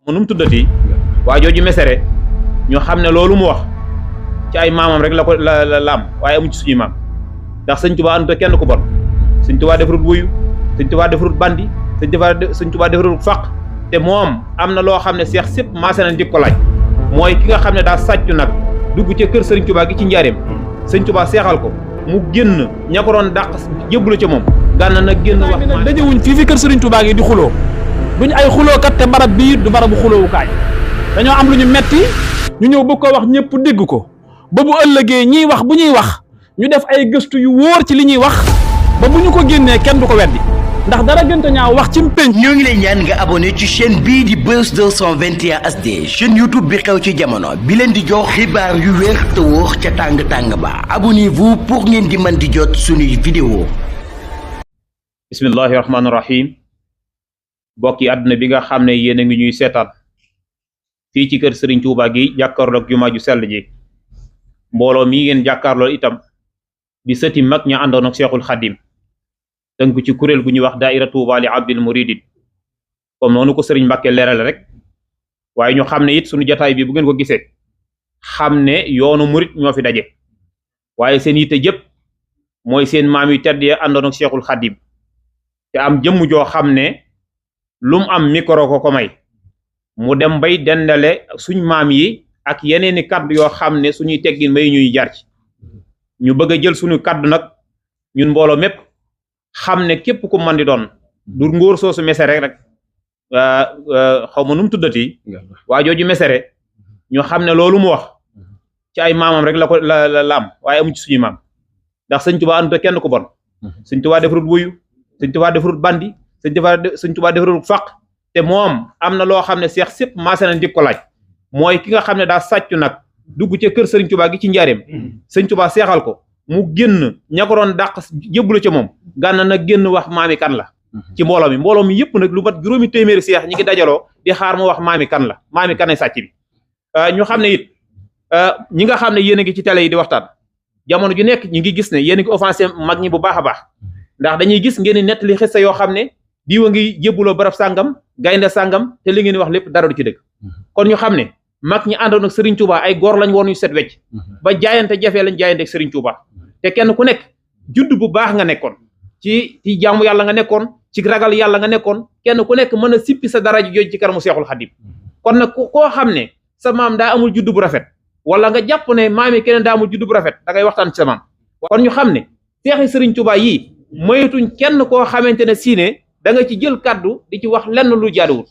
nu mu tuddati waa jooju mesere ñu xam ne loolu mu wax ci ay maamam rek la ko la am waaye amu ci suñuy maam ndax sëñ Tuubaa àndut ak kenn ku bon sëñ Tuubaa defarut wuyu sëñ Tuubaa defarut bandi sëñ Tuubaa defarut faq te moom am na loo xam ne seex sépp maase nañ di ko laaj mooy ki nga xam ne daa sàccu nag dugg ca kër sëriñ Tuubaa gi ci njaareem sëñ Tuubaa seexal ko mu génn ña ko doon dàq jébbalu ca moom gànna nag génn wax dajewuñ fii kër sëriñ Tuubaa gi di xuloo duñ ay xulookat te barab bii du barabu xuloowukaay dañoo am lu ñu metti ñu ñëw bëgg ko wax ñëpp dégg ko ba bu ëllëgee ñiy wax bu ñuy wax ñu def ay gëstu yu wóor ci li ñuy wax ba bu ñu ko génnee kenn du ko weddi ndax dara gënta ñaaw wax ci mpénc. ñoo ngi lay ñaan nga abonné ci chaîne bii di Buzz 221 HD chaîne YouTube bi xew ci jamono bi leen di jox xibaar yu wér te wóor ca tàng-tàng ba abonnez-vous pour ngeen di mën di jot suñuy vidéo. bismillahi rahmaani rahim bokki àdduna bi nga xam ne yéen a ngi ñuy seetaan fii ci kër Serigne Touba gi jàkkaarloo ak jumaa ju sell ji mbooloo mi ngeen jàkkaarloo itam di sëti mag ña àndoon ak Seexul Xadim tënku ci kuréel gu ñuy wax daaira Touba li abdil muridin comme noonu ko Serigne Mbàkke leerale rek waaye ñu xam ne it suñu jataay bi bu ngeen ko gisee xam ne yoonu murid ñoo fi daje waaye seen yitte jëpp mooy seen maam yu tedd ya àndoon ak Seexul Xadim te am jëmm joo xam ne lu mu am micro ko may mu dem bay dendale suñ maam yi ak yeneeni kaddu yoo xam ne suñuy teggin may ñuy jar ci ñu bëgg a jël suñu kaddu nag ñun mbooloo mépp xam ne képp ku man di doon du ngóor soosu mesere rek xaw ma nu mu tuddati waa jooju mesere ñu xam ne loolu mu wax ci ay maamam rek la ko la am waaye amu ci suñuy maam ndax sëñ Tuubaa àndut ak kenn ku bon sëñ Tuubaa defarut wuyu sëñ Tuubaa defarut bandi sëñ Tuubaa defarut faq te moom am na loo xam ne seex sépp maase nañ di ko laaj mooy ki nga xam ne daa sàccu nag dugg ca kër sëriñ Tuubaa gi ci njaareem sëñ Tuubaa seexal ko mu génn ña ko doon dàq jébbalu ca moom gànna nag génn wax maami kan la ci mbooloo mi yëpp nag lu mat juróomi téeméeri seex ñi ngi dajaloo di xaar mu wax maami kan la maami kan ay sàcc bi ñu xam ne it ñi nga xam ne yéen a ngi ci télé yi di waxtaan jamono ju nekk ñi ngi gis ne yéen a ngi offensé mag ñi bu baax a baax ndax dañuy gis ngeen di nettali xissa yoo xam ne diwa ngi jébbuloo barab sàngam gaynde sàngam te li ngeen wax lépp dara du ci dëgg kon ñu xam ne mag ñi àndoon ak Serigne Touba ay góor lañ woon yu set wecc ba jaayante jafee lañ jaayante ak Serigne Touba te kenn ku nekk judd bu baax nga nekkoon ci jaamu yàlla nga nekkoon ci ragal yàlla nga nekkoon kenn ku nekk mën a sippi sa daraja jooju ci kanamu Seexul Xadim kon nag koo xam ne sa maam daa amul judd bu rafet wala nga jàpp ne maam yi keneen daa amul judd bu rafet da ngay waxtaan ci sa maam kon ñu xam ne seexi Serigne Touba yii moytuñ kenn koo xamante ne siine da nga ci jël kaddu di ci wax lenn lu jaaduwul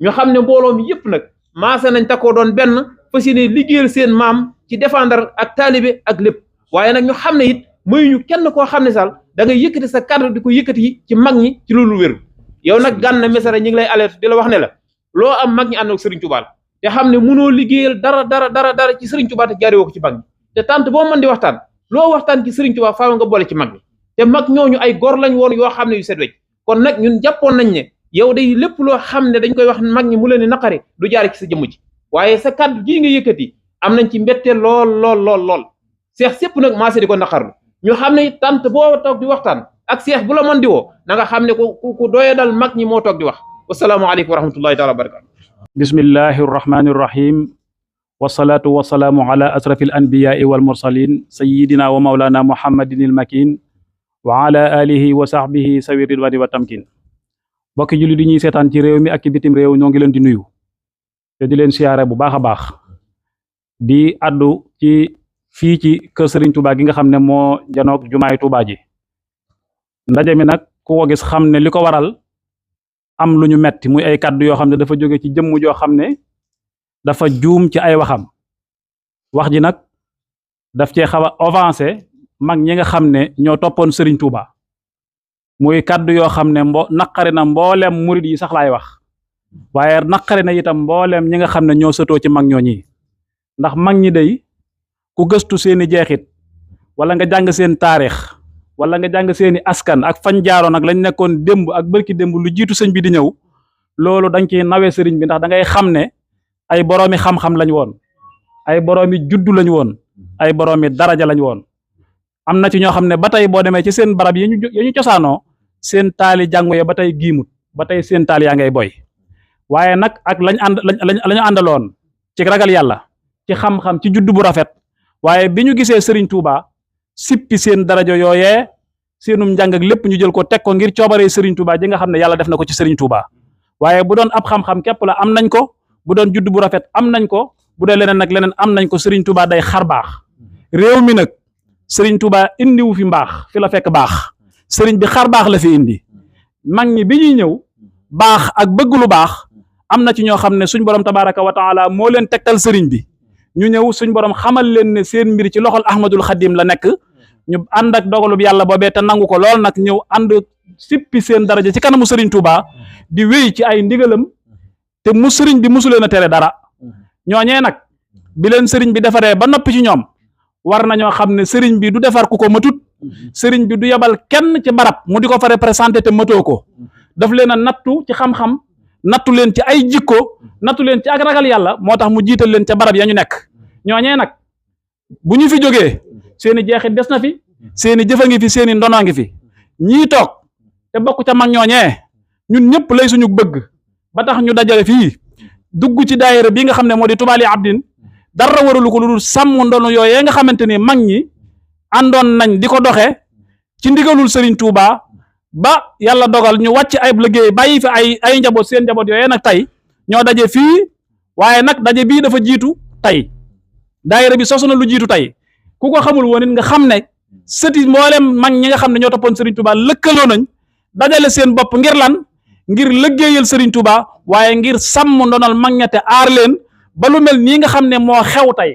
ñu xam ne mbooloo mi yëpp nag maase nañ takkoo doon benn fas yéene liggéeyal seen maam ci défendre ak taalibe ak lépp waaye nag ñu xam ne it mayuñu kenn koo xam ne sal da ngay yëkkati sa kaddu di ko yëkkati ci mag ñi ci loolu wéru yow nag Gana Messere ñi ngi lay alerte di la wax ne la loo am mag ñi ànd ak Serigne Touba te xam ne mënoo liggéeyal dara ci Serigne Touba te jaaree woo ko ci mag ñi te tant boo mën di waxtaan loo waxtaan ci Serigne Touba faaw nga boole ci mag ñi te mag ñooñu ay góor lañ woon yoo xam ne yu set wecc kon nag ñun jàppoon nañ ne yow day lépp loo xam ne dañ koy wax mag ñi mu leen di naqari du jaare ci sa jëmm ji waaye sa kàddu gii nga yëkkati am nañ ci mbette lool seex sépp nag maase di ko naqarlu ñu xam ne tant boo toog di waxtaan ak seex bu la mën di woo na nga xam ne ku doye dal mag ñi moo toog di wax wasalaamaaleykum wa rahmatullahi taala wa barakatu bismillahi arrahmani irrahim wasalaatu wasalaamu ala asrafi al anbiyaai wal mursalin sayidina wa maulana muhammadin il makin wa ala alihi wa sahbihi sawi ridwani wa tamkin bokki julli di ñuy seetaan ci réew mi ak ci bitim réew ñoo ngi leen di nuyu te di leen siyaare bu baax a baax di addu ci fii ci kër Serigne Touba gi nga xam ne moo janoog jumaay Touba ji ndaje mi nag ku ko gis xam ne li ko waral am lu ñu metti muy ay kaddu yoo xam ne dafa jóge ci jëmm joo xam ne dafa juum ci ay waxam wax ji nag daf cee xaw a avancé mag ñi nga xam ne ñoo toppoon Serigne Touba muy kaddu yoo xam ne naqari na mboolem murid yi sax laay wax waaye naqari na itam mboolem ñi nga xam ne ñoo sëtoo ci mag ñoo ñi ndax mag ñi day ku gëstu seeni jeexit wala nga jàng seen taarix wala nga jàng seeni askan ak fañ jaaroon ak lañ nekkoon démb ak bërki démb lu jiitu sëñ bi di ñëw loolu dañ ciy nawee sëriñ bi ndax da ngay xam ne ay boroomi xam-xam lañ woon ay boroomi juddu lañ woon ay boroomi daraja lañ woon am na ci ñoo xam ne ba tey boo demee ci seen barab yi ñu cosaanoo seen taali jàngu ya ba tey giimut ba tey seen taal yaa ngay boy waaye nag ak lañu àndaloon ci ragal yàlla ci xam-xam ci juddu bu rafet waaye bi ñu gisee Serigne Touba sippi seen darajo yooyee seenum njàng ak lépp ñu jël ko teg ko ngir coobaree Serigne Touba ji nga xam ne yàlla def na ko ci Serigne Touba waaye bu doon ab xam-xam képp la am nañ ko bu doon juddu bu rafet am nañ ko bu dee leneen nag leneen am nañ ko Serigne Touba day xar baax réew mi nag Serigne Touba indiwu fi mbaax fi la fekk baax Serigne bi xar baax la fi indi mag ñi bi ñuy ñëw baax ak bëgg lu baax am na ci ñoo xam ne suñ borom tabaraka wa taala moo leen tegtal Serigne bi ñu ñëw suñ borom xamal leen ne seen mbir ci loxol Ahmadul Xadim la nekk ñu ànd ak dogalub yàlla boobee te nangu ko lool nag ñëw ànd sippi seen daraja ci kanamu Serigne Touba di wéy ci ay ndigalam te mu Serigne bi musu leen a tere dara ñooñee nag bi leen Serigne bi defaree ba noppi ci ñoom war nañoo xam ne Serigne bi du defar ku ko matut Serigne bi du yebal kenn ci barab mu di ko fa représenté te matoo ko daf leen a nattu ci xam-xam nattu leen ci ay jikko nattu leen ci ak ragal yàlla moo tax mu jiital leen ca barab ya ñu nekk ñooñee nag bu ñu fi jógee seeni jeexit des na fi seeni jëfa ngi fi seeni ndono ngi fi ñii toog te bokk ca mag ñooñee ñun ñëpp lay suñu bëgg ba tax ñu dajale fii dugg ci daayira bi nga xam ne moo di Touba li Abdin dara waralu ko lu dul sàmm ndono yooyee nga xamante ni mag ñi àndoon nañ di ko doxe ci ndigalul Serigne Touba ba yàlla dogal ñu wàcc ay liggéey bàyyi fi ay njaboot seen njaboot yooyee nag tey ñoo daje fii waaye nag daje bii dafa jiitu tey daayira bi sosu na lu jiitu tey ku ko xamul woon it nga xam ne sëti mboolem mag ñi nga xam ne ñoo toppoon Serigne Touba lëkkaloo nañ dajale seen bopp ngir lan ngir liggéeyal Serigne Touba waaye ngir sàmm ndonal mag ña te aar leen ba lu mel nii nga xam ne moo xew tey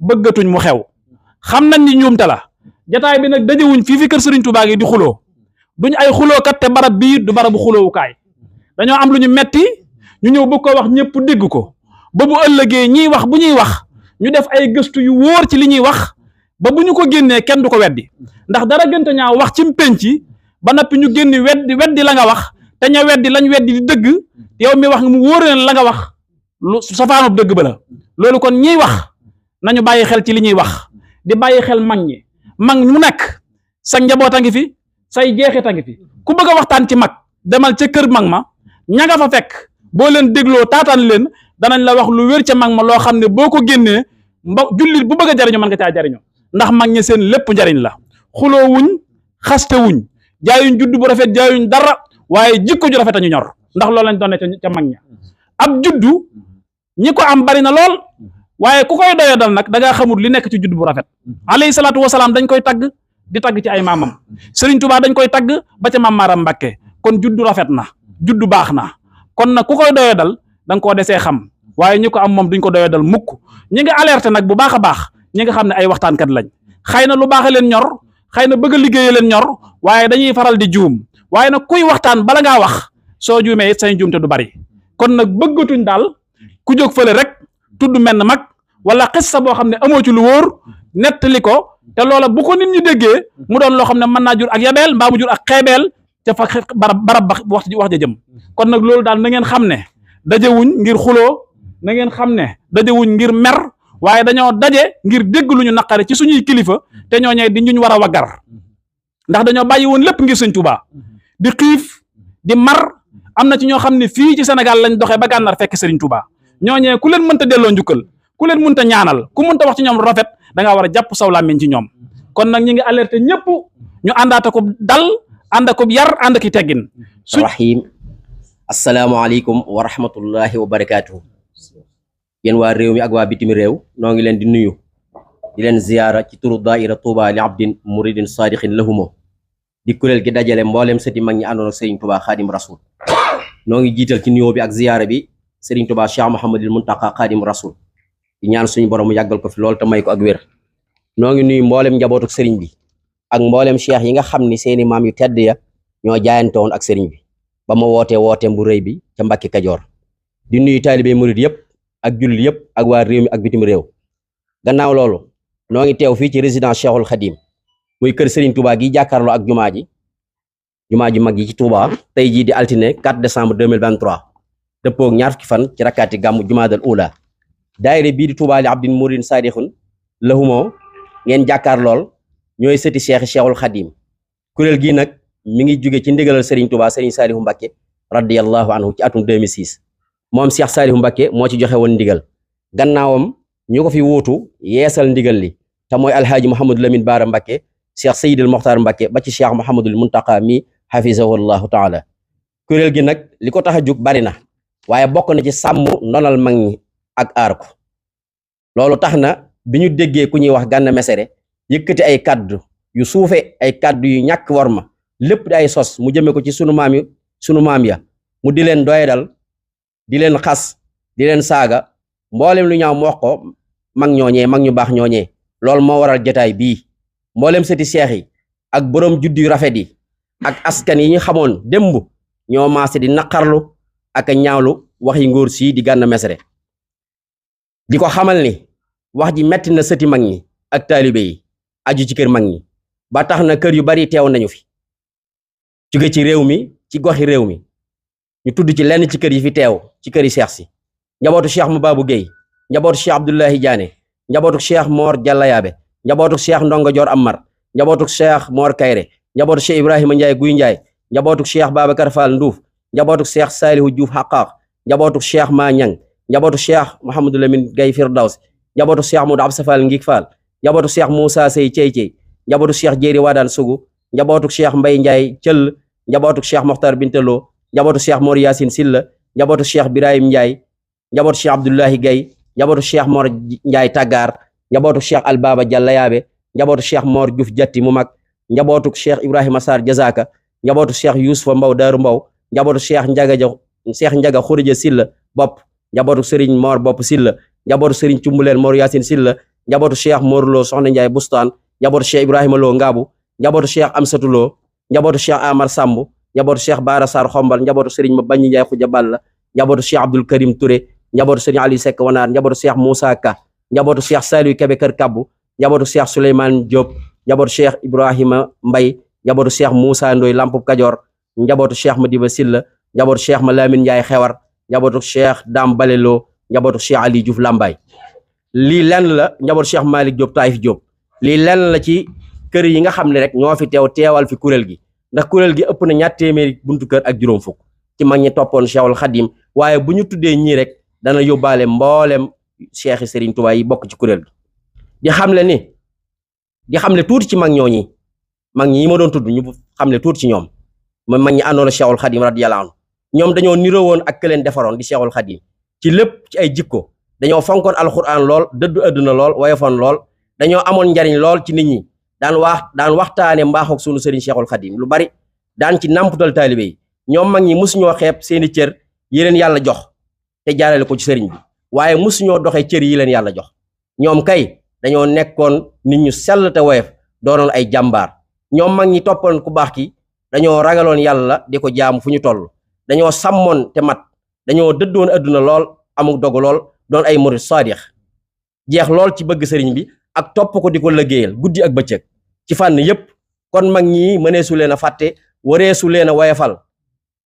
bëggatuñ mu xew xam nañ ni ñuumte la jataay bi nag dajewuñ fii fi kër Serigne Touba gi di xuloo duñ ay xulookat te barab bii du barabu xuloowukaay dañoo am lu ñu metti ñu ñëw bëgg ko wax ñëpp dégg ko ba bu ëllëgee ñiy wax bu ñuy wax ñu def ay gëstu yu wóor ci li ñuy wax ba bu ñu ko génnee kenn du ko weddi ndax dara gënta ñaaw wax ci penc ba noppi ñu génni weddi la nga wax te ña weddi lañ weddi di dëgg yow mi wax mu wóor leen la nga wax lu safaanub dëgg ba la loolu kon ñiy wax nañu bàyyi xel ci li ñuy wax di bàyyi xel mag ñi mag mu nekk sa njaboot a ngi fi say jeexit a ngi fi ku bëgg a waxtaan ci mag demal ca kër mag ma ña nga fa fekk boo leen dégloo taataan leen danañ la wax lu wér ca mag ma loo xam ne boo ko génnee jullit bu bëgg a jariñu mën nga caa jariñu ndax mag ñi seen lépp njariñ la xuloo wuñ xaste wuñ jaayuñ juddu bu rafet jaayuñ dara waaye jikko ju rafet a ñu ñor ndax loolu lañ doon ne ca mag ña ab juddu ñi ko am bari na lool waaye ku koy doyoo dal nag da ngaa xamul li nekk ci juddu bu rafet alayhi salaatu wasalaam dañ koy tagg di tagg ci ay maamam Serigne Touba dañ koy tagg ba ca maam Maaram Mbàkke kon juddu rafet na juddu baax na kon nag ku koy doyoo dal da nga koo desee xam waaye ñi ko am moom duñ ko doyoo dal mukk ñi nga alerté nag bu baax a baax ñi nga xam ne ay waxtaankat lañ xëy na lu baax a leen ñor xëy na bëgg a liggéey leen ñor waaye dañuy faral di juum waaye nag kuy waxtaan bala ngaa wax soo juumee it say juum te du bari kon nag bëggatuñ daal ku jóg fële rek tudd menn mag wala xissa boo xam ne amoo ci lu wóor nettali ko te loola bu ko nit ñi déggee mu doon loo xam ne mën naa jur ak yabeel mbaa mu jur ak xeebeel ca fa barab ba wax ja jëm kon nag loolu daal na ngeen xam ne dajewuñ ngir xuloo na ngeen xam ne dajewuñ ngir mer waaye dañoo daje ngir dégg lu ñu naqare ci suñuy kilifa te ñooñee di ñu war a waggar ndax dañoo bàyyi woon lépp ngir Sëñ Tuubaa di xiif di mar am na ci ñoo xam ne fii ci Sénégal lañ doxee ba gànnaar fekk Sëriñ Tuubaa ñooñee ku leen mënta delloo njukkal ku leen mënta ñaanal ku mënta wax ci ñoom rafet da ngaa war a jàpp saw làmmiñ ci ñoom kon nag ñi ngi alerté ñëpp ñu àndaata ko dal ànd ko yar ànd ki teggin rahim asalaamaaleykum wa rahmatullahi wa barakaatuhu yéen waa réew mi ak waa bitim réew noo ngi leen di nuyu di leen ziyaara ci turu daaira Touba li abdin muridin sadiqin lahumo di kuréel gi dajale mboolem sëti mag ñi àndoon ak Serigne Touba Xaadim Rasul noo ngi jiital ci nuyoo bi ak ziyaara bi Serigne Touba Cheikh Mouhamadul Muntaqa Xaadim Rasul di ñaan suñu borom mu yàggal ko fi lool te may ko ak wér noo ngi nuyu mboolem njabootuk Serigne bi ak mboolem cheikh yi nga xam ni seeni maam yu tedd ya ñoo jaayante woon ak Serigne bi ba ma wooteem bu rëy bi ca Mbàkke Kajoor di nuyu taalibe murid yëpp ak jullit yëpp ak waa réew mi ak bitim réew gannaaw loolu noo ngi teew fii ci résidence Cheikhul Khadim muy kër Serigne Touba gi jàkkaarloo ak jumaa ji mag yi ci Touba tey jii di altine 4 décembre 2023 dëppoog ñaar fukki fan ci rakkaati gàmmu jumaadal ula daayira bii di Touba li abdin muridin sadixun lahumoo ngeen jàkkaar lool ñooy sëti Cheikhul Khadim kuréel gii nag mi ngi jóge ci ndigalal Serigne Touba Serigne Saliou Mbacké radiyallahu anhu ci atum 2006 moom Cheikh Saliou Mbacké moo ci joxe woon ndigal gannaawam ñu ko fi wuutu yeesal ndigal li te mooy alhaaji Mouhamadou Lamine Bara Mbacké Cheikh Seydil Mokhtar Mbacké ba ci Cheikh Mouhamadul Muntaqa mi hafizahullahu taala kuréel gi nag li ko tax a jug bari na waaye bokk na ci sàmm ndonal mag ñi ak aar ko loolu tax na bi ñu déggee ku ñuy wax Gana Messere yëkkati ay kaddu yu suufe ay kaddu yu ñàkk worma lépp di ay sos mu jëme ko ci sunu maam ya mu di leen doyadal di leen xas di leen saaga mboolem lu ñaaw mu wax ko mag ñooñee mag ñu baax ñooñee loolu moo waral jotaay bii mboolem sëti seex yi ak borom juddu yu rafet yi ak askan yi ñu xamoon démb ñoo maase di naqarlu ak a ñaawlu wax yi ngóor sii di Gana Messere di ko xamal ni wax ji metti na sëti mag ñi ak taalibe yi aju ci kër mag ñi ba tax na kër yu bari teew nañu fi jóge ci réew mi ci goxi réew mi ñu tudd ci lenn ci kër yi fi teew ci kër yi seex si njabootu cheikh Mababou Guèye njabootu cheikh Abdoulahi Diané njabootu cheikh Mor Jallayabe njabootu cheikh Ndongo Dior Amar njabootu cheikh Mor Kayre njabootu cheikh Ibrahima Ndiaye Guy Ndiaye njabootu cheikh Babacar Fall Ndouf njabootu cheikh Salihu Diouf Haqaq njabootu cheikh Ma Ñang njabootu cheikh Mouhamadou Lamine Gaye Firdaws njabootu cheikh Modou Absa Fall Ngik Fall njabootu cheikh Moussa Sey Cey njabootu cheikh Jéeri Wadaan Sugu njabootu cheikh Mbay Ndiaye Cëll njabootu cheikh Mokhtar Bintelo njabootu cheikh Mor Yaasin Silla njabootu cheikh Birahim Ndiaye njabootu cheikh Abdoulahi Gaye njabootu cheikh Mor Ndiaye Taggar njabootu cheikh Albaba Jallayabe njabootu cheikh Mor Diouf Jatti mu mag njabootu cheikh Ibrahima Sarr Jazaka njabootu cheikh Yousufa Mbaw Daaru Mbaw njabootu cheikh Njaga Xurija Silla bopp njabootu Serigne Mor Bopp Silla njabootu Serigne Cumbuleen Mor Yaasin Silla njabootu cheikh Mor Lo Soxna Ndiaye Bustaan njabootu cheikh Ibrahima Lo Ngaabu njabootu cheikh Amsatu Lo njabootu cheikh Amar Samb njabootu cheikh Baara Sarr Xombal njabootu Serigne ma Bañi Ndiaye Xuja Balla njabootu cheikh Abdul Karim Touré njabootu Serigne Ali Seck Wanaar njabootu cheikh Moussa Ka njabootu cheikh Saliou Kebe Kër Kabbu njabootu cheikh Souleymane Diop njabootu cheikh Ibrahima Mbay njabootu cheikh Moussa Ndoy Lampub Kajoor njabootu cheikh Madiba Silla njabootu cheikh ma Lamine Ndiaye Xewar njabootu cheikh Dam Balelo njabootu cheikh Ali Diouf Lambaay lii lenn la njabootu cheikh Malick Diop Taïf Diop lii lenn la ci kër yi nga xam ne rek ñoo fi teewal fi kuréel gi ndax kuréel gi ëpp na ñaar téeméeri buntu kër ak juróom fukk ci mag ñi toppoon Cheikhul Khadim waaye bu ñu tuddee ñii rek dana yóbbaale mboolem cheikh Serigne Touba yi bokk ci kuréel gi di xamle tuuti ci mag ñooñi mag ñi ma doon tudd ñu xamle tuuti ci ñoom ma mag ñi àndoon Cheikhul Khadim radiyallahu anhu ñoom dañoo niroo woon ak ke leen defaroon di Cheikhul Khadim ci lépp ci ay jikko dañoo fonkoon alquran lool dëddu àdduna lool woyofoon lool dañoo amoon njariñ lool ci nit ñi daan waxtaane mbaaxook sunu Serigne Cheikhul Khadim lu bari daan ci namputal taalibe yi ñoom mag ñi musuñoo xeeb seeni cër yi leen yàlla jox te jaarale ko ci sëriñ bi waaye musuñoo doxee cër yi leen yàlla jox ñoom kay dañoo nekkoon nit ñu sell te woyof doonoon ay jàmbaar ñoom mag ñi toppoon ku baax ki dañoo ragaloon yàlla di ko jaamu fu ñu toll dañoo sàmmoon te mat dañoo dëddoon adduna lool amuk dogu lool doon ay murid saadix jeex lool ci bëgg sëriñ bi ak topp ko di ko liggéeyal guddi ak bëccëg ci fànn yépp kon mag ñi mëneesu leen a fàtte wareesu leen a woyefal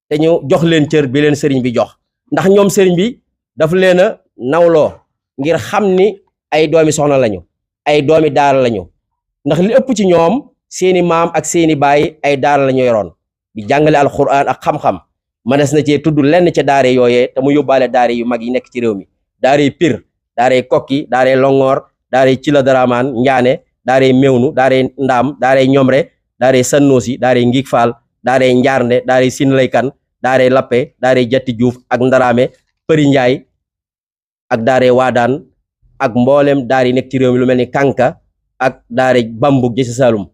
te ñu jox leen cër bi leen sëriñ bi jox ndax ñoom sëriñ bi daf leen a nawloo ngir xam ni ay doomi soxna lañu ay doomi daara lañu ndax li ëpp ci ñoom seeni maam ak seeni baay ay daara lañu yoroon di jàngale alquran ak xam-xam mënees na cee tudd lenn ca daare yooyee te mu yóbbaale daare yu mag yi nekk ci réew mi daare Pire daare Kokki daare Longoor daare Cila Daramaan Njaane daare Mewnu daare Ndaam daare Ñomre daare Sannoosi daare Ngik Faal daare Njaarnde daare Sinlaykan daare Lappe daare Jatti Juuf ak Ndaraame Përi Njaay ak daare Waadaan ak mboolem daare yi nekk ci réew mi lu mel ni Kanka ak daare Bambug ji si Saalum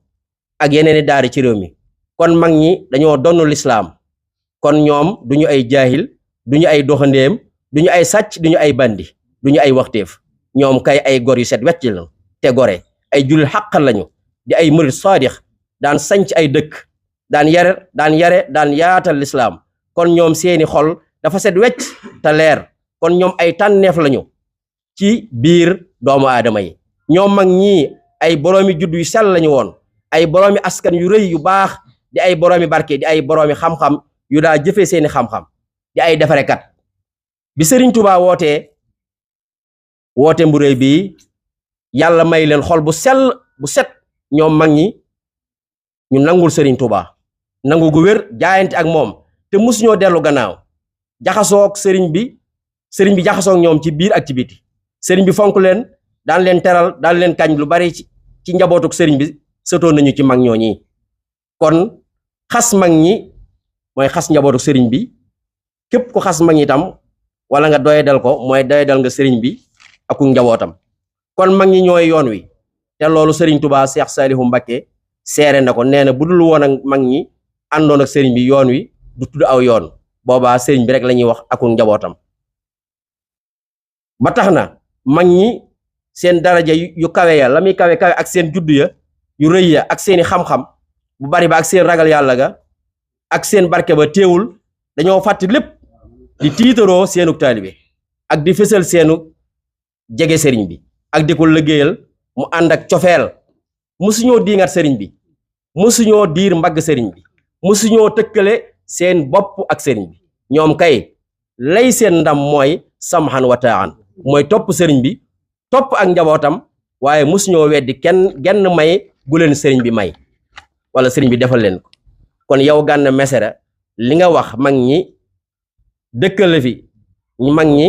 ak yeneeni daare ci réew mi kon mag ñi dañoo donnu lislaam kon ñoom duñu ay jaahil duñu ay doxandéem duñu ay sàcc duñu ay bandi duñu ay waxteef ñoom kay ay gor yu set wecc lañu te gore ay jullit xàqal lañu di ay murid saadix daan sanc ay dëkk daan yare daan yaatal lislaam kon ñoom seeni xol dafa set wecc te leer kon ñoom ay tànneef lañu ci biir doomu aadama yi ñoom mag ñii ay boroomi judd yu sell lañu woon ay boroomi askan yu rëy yu baax di ay boroomi barke di ay boroomi xam-xam yu daa jëfee seeni xam-xam di ay defarekat bi Serigne Touba woote bu réy bi yàlla may leen xol bu sell bu set ñoom mag ñi ñu nangul Serigne Touba nangu gu wér jaayante ak moom te musuñoo dellu gannaaw jaxasoog Serigne bi sëriñ bi jaxasoo ak ñoom ci biir ak ci biti sëriñ bi fonk leen daan leen teral daan leen kañ lu bari ci njabootuk sëriñ bi sëtoo nañu ci mag ñooñi kon xas mag ñi mooy xas njabootuk sëriñ bi képp ku xas mag ñi itam wala nga doyadal ko mooy doyadal nga sëriñ bi ak njabootam kon mag ñi ñooy yoon wi te loolu sëriñ Touba Cheikh Saliou Mbacké seere na ko nee na bu dul woon ak mag ñi àndoon ak sëriñ bi yoon wi du tudd aw yoon boobaa sëriñ bi rek la ñuy wax ak njabootam ba tax na mag ñi seen daraja yu kawe ya la muy kawe kawe ak seen juddu ya yu rëy ya ak seeni xam-xam bu bari ba ak seen ragal yàlla ga ak seen barke ba teewul dañoo fàtte lépp di tiitaroo seenug taalibe ak di fësal seenu jege sëriñ bi ak di ko liggéeyal mu ànd ak cofeel musuñoo diingat sëriñ bi musuñoo diir mbagg sëriñ bi musuñoo tëkkale seen bopp ak sëriñ bi ñoom kay lay seen ndam mooy samhan wa taan mooy topp sëriñ bi topp ak njabootam waaye musuñoo weddi genn may gu leen sëriñ bi may wala sëriñ bi defal leen ko kon yow Gana Messere li nga wax mag ñi dëkkale fi mag ñi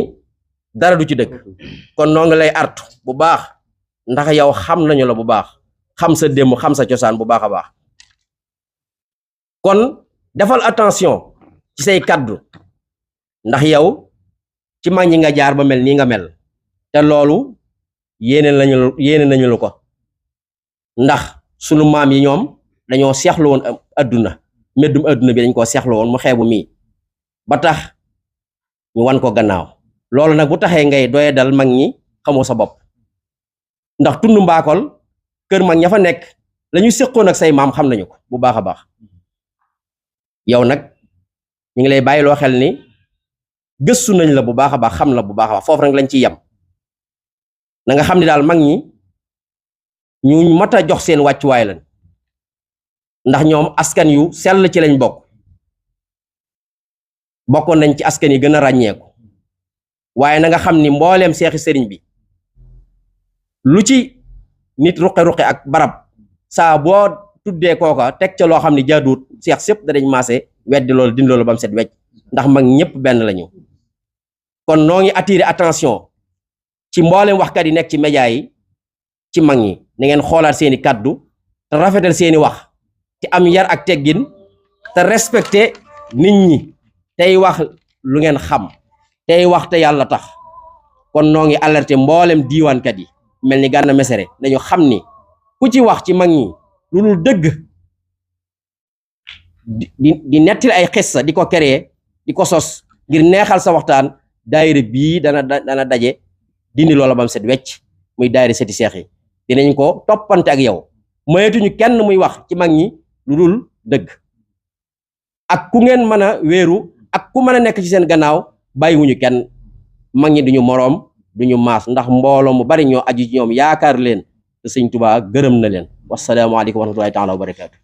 dara du ci dëkk kon noo ngi lay artu bu baax ndax yow xam nañu la bu baax xam sa démb xam sa cosaan bu baax a baax kon defal attention ci say kaddu ndax yow ci mag ñi nga jaar ba mel nii nga mel te loolu yéene nañu lu ko ndax sunu maam yi ñoom dañoo seexlu woon adduna meddum adduna bi dañ koo seexlu woon mu xeebu mii ba tax ñu wan ko gannaaw loolu nag bu taxee ngay doye dal mag ñi xamoo sa bopp ndax tund mbaakol kër mag ña fa nekk la ñu séqoon ak say maam xam nañu ko bu baax a baax yow nag ñu ngi lay bàyyiloo xel ni gëstu nañ la bu baax a baax xam la bu baax a baax foofu nag lañ ciy yem na nga xam ne daal mag ñi ñu mat a jox seen wàccuwaay lañ ndax ñoom askan yu sell ci lañ bokkoon nañ ci askan yi gën a ràññeeku waaye na nga xam ni mbooleem seexi sëriñ bi lu ci nit ruqe-ruqe ak barab saa boo tuddee kooka teg ca loo xam ne jaaduwut seex sépp danañ maase weddi loolu dindi loolu ba mu set wecc ndax mag ñëpp benn lañu kon noo ngi attirer attention ci mboolem waxkat yi nekk ci média yi ci mag ñi na ngeen xoolaat seeni kàddu te rafetal seeni wax te am yar ak teggin te respecté nit ñi tey wax lu ngeen xam tey wax te yàlla tax kon noo ngi alerté mboolem diiwaankat yi mel ni Gana Messere dañu xam ni ku ci wax ci mag ñi lu dul dëgg di nettali ay xissa di ko créer di ko sos ngir neexal sa waxtaan daayira bii dana daje dindi loola bam set wecc muy daayira seti seex yi dinañ ko toppante ak yow moyetuñu kenn muy wax ci mag ñi lu dul dëgg ak ku ngeen mën a wéeru ak ku mën a nekk ci seen gannaaw bàyyiwuñu kenn mag ñi duñu moroom duñu maas ndax mbooloo mu bari ñoo aju ci ñoom yaakaar leen te Sëñ Tuubaa gërëm na leen wassalaamu aleykum wa rahmatullahi taala wa barakaatu